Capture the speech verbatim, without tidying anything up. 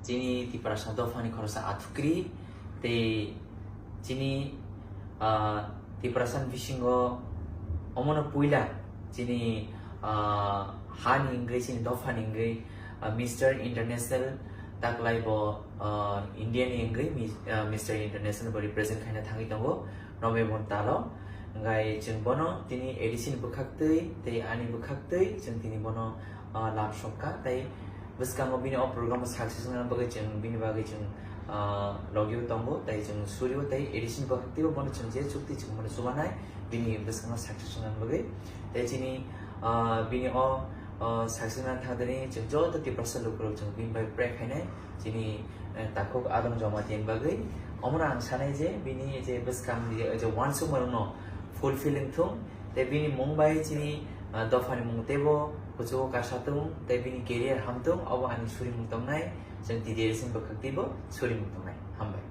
Chini Tiprasa dophani khoroksa athukri tei chini, ah, Tiprasa bisingo omono puila chini, ah, hani wngwi, chini dophani wngwi, ah, Mister International taklai bo, ah, India ni wngwi mi-, ah, Mister International bo represent khaina thangwi tongo November talo. Hwnkhai chwng bono tini A D C ni bwkhaktwi tei ani bwkhaktwi chwng tini bono, ah, lab sokha tei bwskango bini o program o success wngna bagwi chwng bini bagwi chwng, ah, logio tongo tei chwng surio tei A D C ni bwkhaktwi bo bono chwng je chukti chwng bono chubanai bini bwskango success wngna bagwi. Tei chini, ah, bini o, ah, success wngna thangdani chwng joto Tiprasa lukurok chwng bini bai pray khainai chini, eh, takhuk Adam Jamatia ni bagwi. Omono ang sanai je bini je bwskang je, je uansukmarokno fulfill wngthung tei bini mung bai chini, ah, dophani mung teibo kuchugo kasa tung tei bini career hamtung, obo ani surimung tongnai, chwng T D R S ni bwkhaktwi bo surimung tongnai. Hambai.